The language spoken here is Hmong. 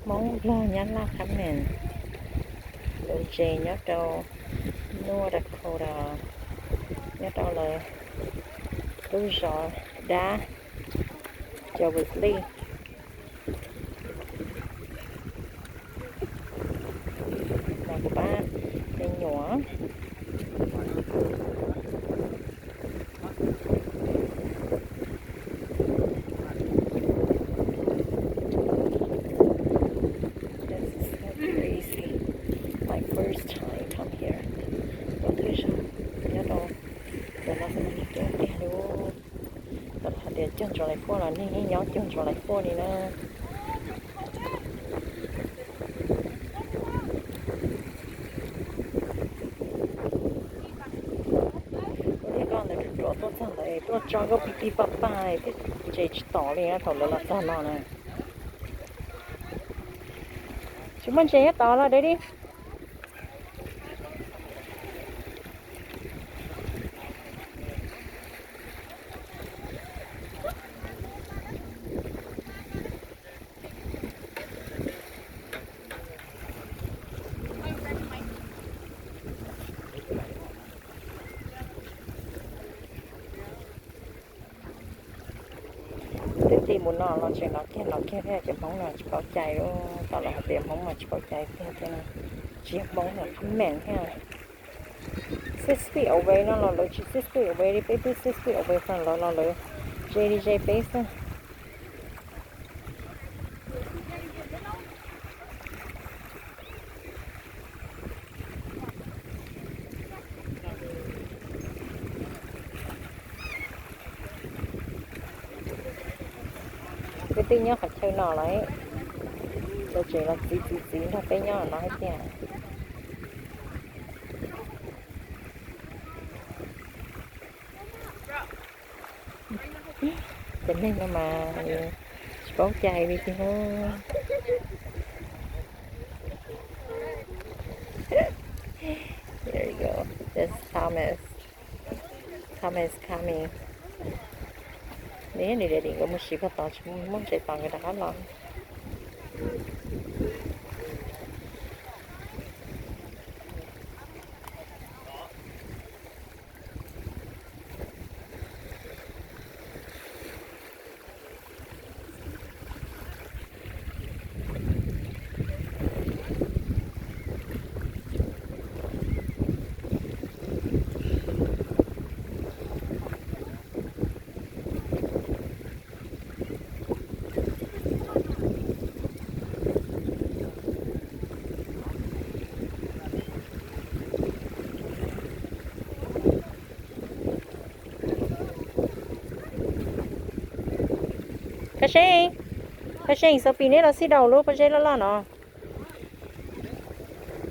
Hmoob Nplog Nyab Laj comment, lawv ntses nyob rau North Dakota, nyob rau lawv lub zos dab Joe Wesley. Mas kuv pab me nyuam. This is so crazy. My first time come here. Nyob rau ntawm no xwb mas nws coob tiag li. Tau los hais tias cuag ntsuas lais fuaj los nej yeej nyob cuag ntsuas lais fuaj li na. Ua ntej koj ntawd ruam ruam tuaj txog ntawd tuaj tso nkauj pib pib paj paj thiab ntses tsis tom li na thaum lawv los txog no na. Tsis muaj ntses nyob tod los deb li. Twb nti mus no los tseem nov kiag nov kiag thiab, cov Hmoob no tsis paub cai li. Tau los hais tias Hmoob mas tsis paub cai tiag tiag, tsis yog Hmoob no, comment thiab. Six feet away no los lawv tsis six feet away li, peb twb six feet away from lawv los lawv ze li ze peb xwb. Peb twb nyob qhov chaw no lawm, lawv tseem los txiv txiv txiv nrog peb nyob no thiab tiag. Cov neeg no mas tsis paub cai li tiag. There you go. That's Thomas. Thomas coming. Nws nws daddy nkawd mus siv pag tod tsis muaj ntses tos nkawd rov qab los. Thaj Seej, Thaj Seej, Sophie neb los sib daus lub pob zeb loj loj no.